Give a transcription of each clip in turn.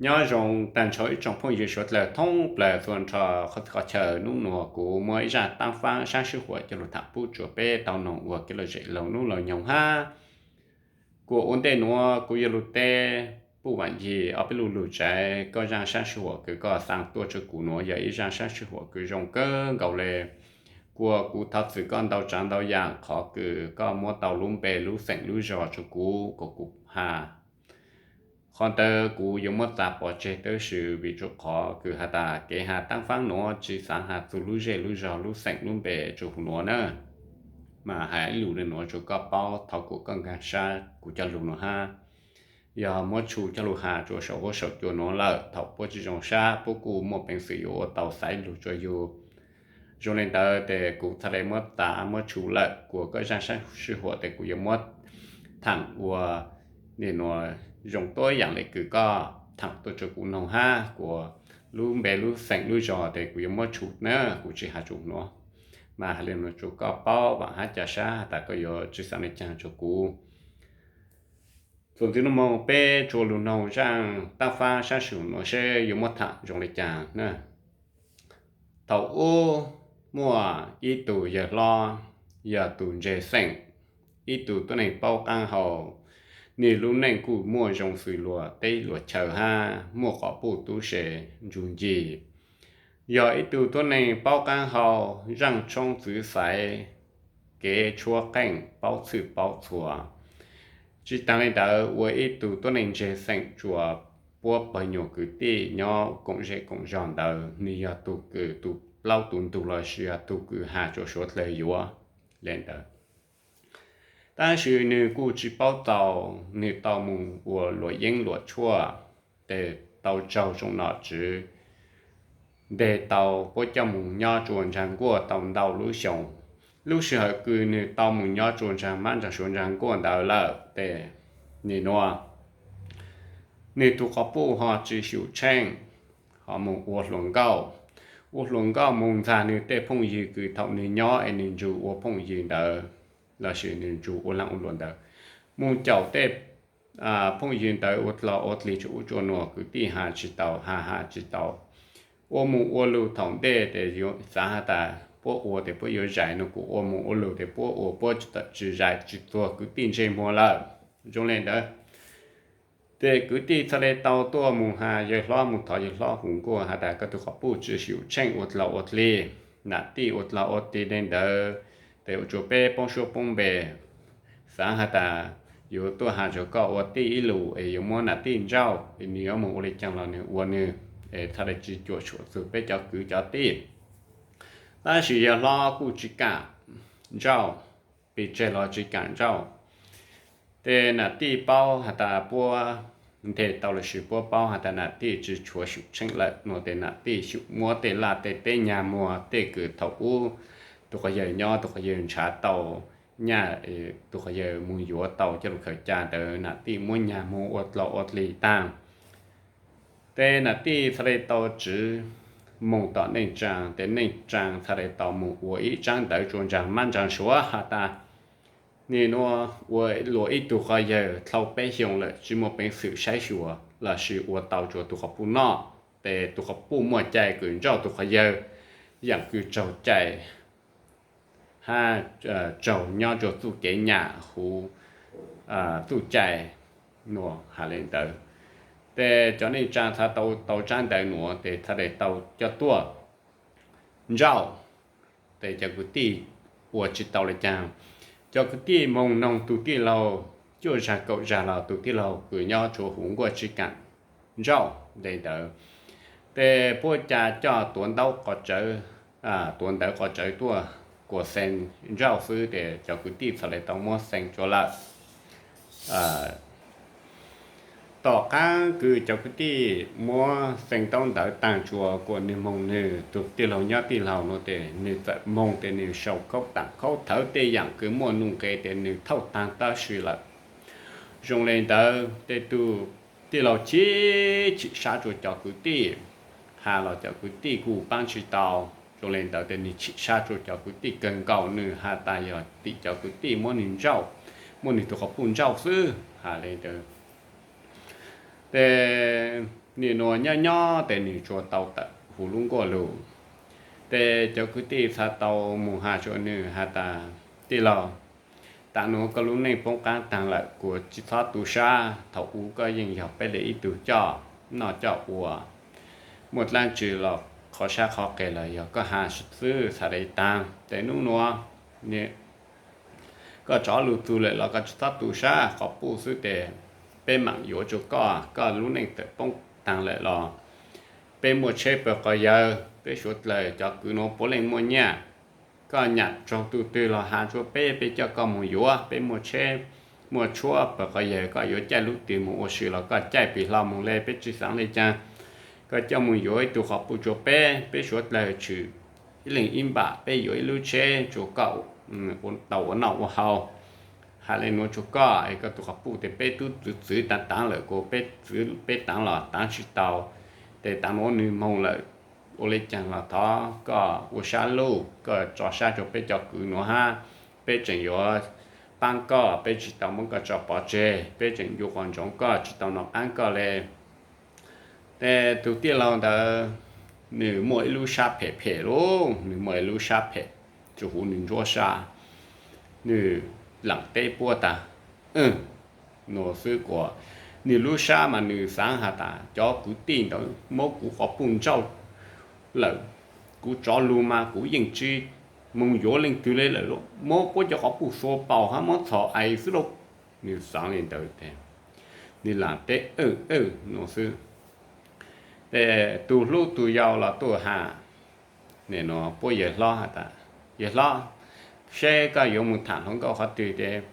Nyob zoo tag nrho ib tsoom phooj ywg suav dlawg thoob plaws txhua nrho qhov txhia qhov chaw. Hnub nuav kuv muaj ib zaj taab faab saab sij huam coj lug tham pub rua peb tau noog ua kev lom zem laug nub laug nyoog hab. Kuas ua ntej nuav kuv yuav lug teb puj vaam yig ob peb lub lug tsaiv koj zaj saab sij huam kws koj xa tuaj rua kuv nuav yog ib zaj saab sij huam kws zoo kawg nkaus le. Kuas kuv thov txim koj ntau tsaav ntau yaam qhov kws koj muab tau lub npe lub xeem lub zog rua kuv kuas kuv has qhov ntawd kuv yuav muab txav pov tseg tab sis vim rua qhov kws has tas kev has taab faab nuav tsi xaav has txug lub zej lub zog lub xeem lub npe rua huv nuav na. Mas has ib lus le nuav rua koj paub thov kuas koj nkaag sab kuv cov lug nuav hab. Yog muab tshu coj lug has rua saum huab saum cua nuav lawm thaum puab tsi zoo sab puab kuj muaj peev xwm yuav ua tau xaiv lug rua yug. Zoo le ntawd tes kuv txhad le muab txav muab tshu lawm kuas koj zaj saab sij huam tes kuv yuav muab thaam ua nim nuav zoo tuab yaam le kws koj thaam tuaj rua kuv noog hab kuas lub npe lub xeem lub zog tes kuv yuav muab tshu na kuv tsi has tsua nuav. Mas has le nuav rua koj paub vaam hab ca sab has tas koj yuav tsi xaav le caag rua kuv. Txuas ntxiv nuav moog peb tsua lug noog zaj taab faab saab sij huam nuav seb yuav muab thaam zoo le caag na. Thaum ub muaj ib tug yawg hlob yog tug ntseg xeem, ib tug tuab neeg paub qaab hau. Nwg lub neej kuj muaj zoo xws luag teb luag chaw hab muaj qhov puj tub se ntsug ncig. Yog ib tug tuab neeg paub qaab hau, zaaj tshoob txwv xaiv, kev tshuab qeej paub txhwj paub txhua. Tsi taag le ntawd ua ib tug tuab neeg ntseg xeem tsua puab pawg nyuas kwv tij nyob koom zej koom zog ntawd nwg yog tug kws tug plaub tug ntug lossis yog tug kws has tsua suav dlawg yuav le ntawd. Tab sis nwg kuj tsi paub txaus, nwg tau moog ua luam yeeb luam tshuaj, tes tau tsaug tsoom nom tswv nteg tau puab coj moog nyob tsua ntsag nkuaj tau ntau lub xyoo. Lub sij hawm kws nwg tau moog nyob tsua ntsag mab ntsag suav ntsag nkuaj ntawd lawm tes nim nuav nwg tug quas puj ho tsi xyum tsheej, ho moog ua hluas nkauj. Ua hluas nkauj moog ntxag nwg tej phooj ywg kws thaum nwg nyob es nwg ntsug ua phooj ywg ntawd lossis nwg ntsug ua laag ua luam ntawd, moog caum tej phooj ywg ntawd ua dlog ua dlig tsua ub tsua nuav kwv tij has tsi tau has has tsi tau. Ua moog ua lug thaum ntej tes yuav xaav has tas puab ua tes puab yuav zais no kuas ua moog ua lug tes puab ua puab tsi zais tsi txuag kwv tij ntsej muag lawm. Zoo le ntawd tes kwv tij txhad le tau tuaj moog has yawg hlob moog thov yawg hlob hu nkuaj has tas koj tug quas puj tsi xyum tsheej ua dlog ua dlig, nam tij ua dlog ua dlig le ntawd tes ua tsua peb poob suab poob npe. Xaav has tas yuav tuaj has rua koj ua tij ib lus es yuav muab nam tij ntsauj es nwg yuav moog ua le caag los nwg ua nwg es txhad le tsi cuam tshuam txug peb cov kwv cov tij. Tab sis yawg hlob kuj tsi kaam ntsauj, pes tsawg los tsi kaam ntsauj. Tes nam tij paub has tas puab nteg tau lossis puab paub has tas nam tij tsi tshuav xyum tsheej lawm no tes nam tij xyum muab tej laj tej teb nyag muag tej kws thaum ub tug quas yawg nyob tug quas yawg nrhav tau nyaj, tug quas yawg moog yuav tau coj lug khaws ca ntawd nam tij muab nyag muag ua dlog ua dlig taag. Tes nam tij txhad le tau tswv moog tom neej tsaa, tes neej tsaa txhad le tau moog ua ib tsaab ntawv tsua ntsag mab ntsag suav has tas nim nuav ua luam ib tug quas yawg dlhau peb xyoo lawm tsi muaj peev xwm saib xyuas lossis ua tau tsua tug quas puj noj. Tes tug quas puj muaj cai kws ntsauj tug quas yawg yaam kws tsaug cai hab tsaug nyob tsua txuj kev nyam huv txuj cai nuav has le ntawd. Tes cov neej tsaa txhad tau tsaab ntawv nuav tes txhad le tau coj tuaj ntsauj. Tes cov kwv tij ua tsi tau le caag, cov kwv tij moog noog tug tij laug cuaj zag kaum zag los tug tij laug kws nyob tsua huv nkuaj tsi kaam ntsauj le ntawd. Tes puab ca coj tuav ntaub quas tsawv, tuav ntawv quas tsawv tuaj kuas xee ntsauj xwb tes cov kwv tij txhad le tau muab xee tsua lawm. Tom qaab kws cov kwv tij muab xee ntaub ntawv taag tsua kuas nwg moog nwg tug tij laug nyob tij laug nuav tes nwg txawm moog tes nwg sau khaub taam khaub thawv tej yaam kws muaj nuj nqe tes nwg thauj taag tab sis lawm. Zoo le ntawd tes tug tij laug chim chim sab tsua cov kwv tij, has los cov kwv tij kuj paab tsi tau. Zoo le ntawd tes nwg chim sab tsua cov kwv tij kawg nkaus, nwg has tas yog tim cov kwv tij muab nwg ntsauj, muab nwg tug quas puj ntsauj xwb has le ntawd. Tes Nim nuav nyob nyob tes nwg tsuas tau tawm huv lub nkuaj lug. Tes cov kwv tij txha tau moog has rua nwg has tas, tij laug, taam nuav koj lub neej poob qaab taag lawm, kuas tsi txhob tu sab. Thaus u koj yeej yog peb le ib tug coj noj coj ua, muaj dlaab tsi los qhov sab qhov qeg los yog koj has xwb, txhad le taag. Tes nub nuav koj rov lug txug lawm los koj tsi txhob tu sab, quas puj xwb tes peb maam yuav rua koj. Koj lub neej tawm poob taag lawm los peb muaj tsheb pawg quas yawg, peb suav dlawg cov kwv nuav puav leej muaj nyaj. Koj nyam raug tug twg los has rua peb, peb coj koj moog yuav. Peb muaj tsheb muaj tshuab pawg quas yawg, koj yuav caij lub twg moog ua si los koj caij pim hlo moog le, peb tsi xaav le caag. Koj coj moog yuav ib tug quas puj rua peb, peb suav dlawg tshwm ib leeg ib npam, peb yuav ib lub tsheb rua koj tau ua noj ua haus. Has le nuav rua koj es koj tug quas puj tes peb tub txwv txwv taag taag lawm, kuas peb txwv peb taag los taag tsi tau. Tes taag nuav nwg moog lawm, ua le caag los thov koj ua sab luj, koj tso sab rua peb cov kwv nuav hab. Peb tseem yuav paab koj, peb tsi tau muab koj tso pov tseg, peb tseem ncu quas ntsoov koj, tsi tau nov qaab koj le. Tes tug tij laug ntawd nwg muaj ib lub sab phem phem lauj, nwg muaj ib lub sab phem rua huv nwg ntsuab sab. Nwg laam teb puab tas, nuav xwb kuas nwg lub sab mas nwg xaav has tas cov kwv tij ntawd muab kuv quas puj ntsauj lawm, kuv rov lug mas kuv yeej tsi moog yuav leej twg le lawm lauj, muab puab cov quas puj xuas paum hab muab txhom ais xwb lauj. Nwg xaav le ntawd tes nwg laam teb nuav xwb. Tes tug hlub tug yau los tuaj has, puab yawg hlob has tas, yawg hlob, seb koj yuav moog thaam hluas nkauj qhov twg tes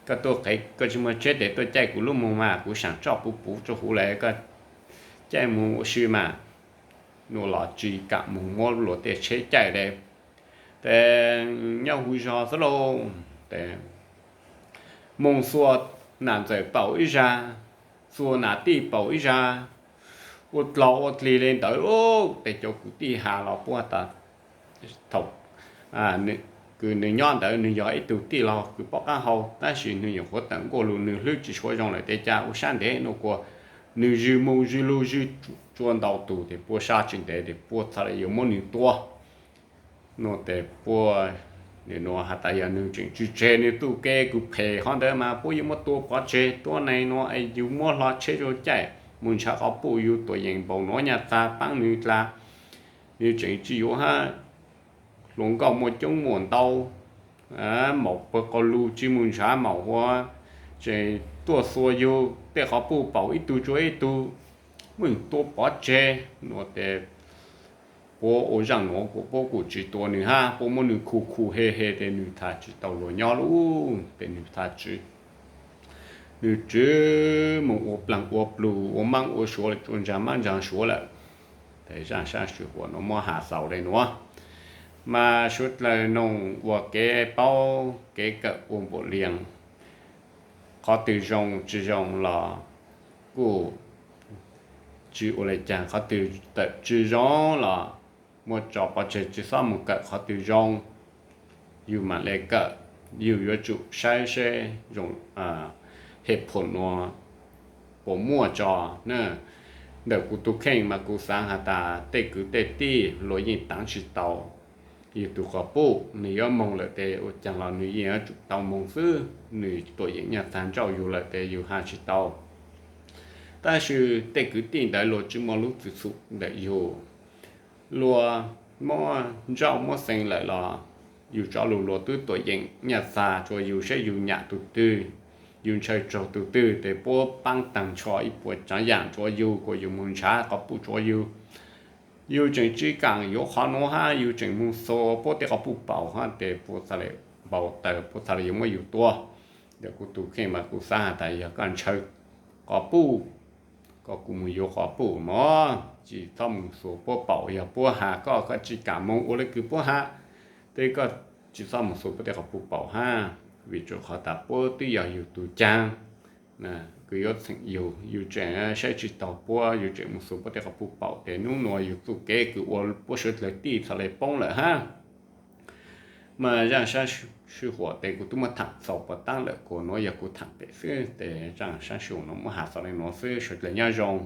koj tuaj qev, koj tsi muaj tsheb tes tuaj caij kuv lub moog mas kuv saam tsoj puv puv rua huv le, koj caij moog ua si mas. Nuav los tsi kaam moog muab luas tej tsheb caij le, tes nyob huv zog xwb lauj. Tes moog xuas nam ntxawm paum ib zag, xuas nam tij paum ib zag, ua dlaug ua dlig le ntawd lauj. Tes cov kwv tij has los puab tas, thaum kws nwg nyob ntawd nwg yog ib tug tij laug kws paub qaab hau, tab sis nwg nyuam qhuav tawm nkuaj lug, nwg hlwb tsi suav zoo lawm tes ca ua sab ntev nuav kuas nwg zwg moog zwg lug zwg tsua ntau tug tes puab sab tsi ntev tes puab txhad le yuav muab nwg tua. Nuav tes puab, nwg nuav has tas yog nwg tseem tsi tseg nwg txuj kev kws phem qhov ntawd mas puab yuav muab tua pov tseg. Tuab neeg nuav es yug muab hlo tsheb rua caij moog nrhav quas puj, yug tuam yeem npaum nuav nyaj txag paab nwg dlaag, nwg tseem tsi yuav hab. Hluas nkauj muaj coob muaj ntau, maum pawg quas lug tsi moog nrhav maum huav, tseem tuaj xuas yug tej quas puj paum ib tug tsua ib tug, muab nwg tua pov tseg. Nuav tes puab ua zaaj nuav kuas puab kuj tsi tua nwg hab, puab muab nwg khu khu he he tes nwg txhad tsi tau luag nyob lauj. Tes nwg txhad tsi, nwg tsi moog ua plaag ua plug, ua maab ua suav lawm, ua ntsaag maab ntsaag suav lawm. Tes zaaj sab sij huam nuav muab has xaus le nuav, mas suav dlawg noog ua kev paub kev kawm ua npaum le, qhov twg zoo tsi zoo los kuj tsi ua le caag, qhov twg tawm tsi zoo los muab tso pov tseg, tsi xob moog kawm qhov twg zoo. Yug maam le kawm, yug yuav tsum saib seb zoo, he phom nuav puas muaj tso na. Ntawm kuv tug kheej mas kuv xaav has tas tej kwv tej tij luag yeej taav tsi tau yug tug quas puj. Nwg yuav moog lawm tes ua caag los nwg yeej yuav tsum tau moog xwb. Nwg tuam yeem nyaj txag nrauj yug lawm tes yug has tsi tau. Tab sis tej kwv tij ntawd luag tsi muaj lub txwv txhum ntawm yug. Luag muab nrauj muab xeev lawm los yug rov lug luag tub tuam yeem nyaj txag rua yug seb yug nyam tug twg, yug ntshaw raug tug twg tes puab paab taag nrho ib puas tsaav yaam rua yug kuas yug moog nrhav quas puj rua yug. Yug tseem tsi kaam yuav qhov nuav hab, yug tseem moog xuas puab tej quas puj paum hab tes puab txhad le npau taws, puab txhad le yuav muab yug tua. Ntawm kuv tug kheej mas kuv xaav has tas yog koj ntshaw quas puj, koj kuj moog yuav quas puj mog, tsi txhob moog xuas puab paum. Yog puab has koj, koj tsi kaam moog ua le kws puab has, tes koj tsi txhob moog xuas puab tej quas puj paum hab, vim rua qhov tas puab twb yog yug tug caag kws yuav txheem yug. Yug tseem saib tsi taug puab, yug tseem moog xuas puab tej quas puj paum tes nub nuav yug txuj kev kws ua puab suav dlawg tij txhad le poob lawm hab. Mas zaaj sab sij huam tes kuv tub muab thaam txaus puas taab lawm, kuas nuav yog kuv thaam pem xwb tes zaaj sab sij huam nuav muab has txog le nuav xwb, suav dlawg nyob zoo.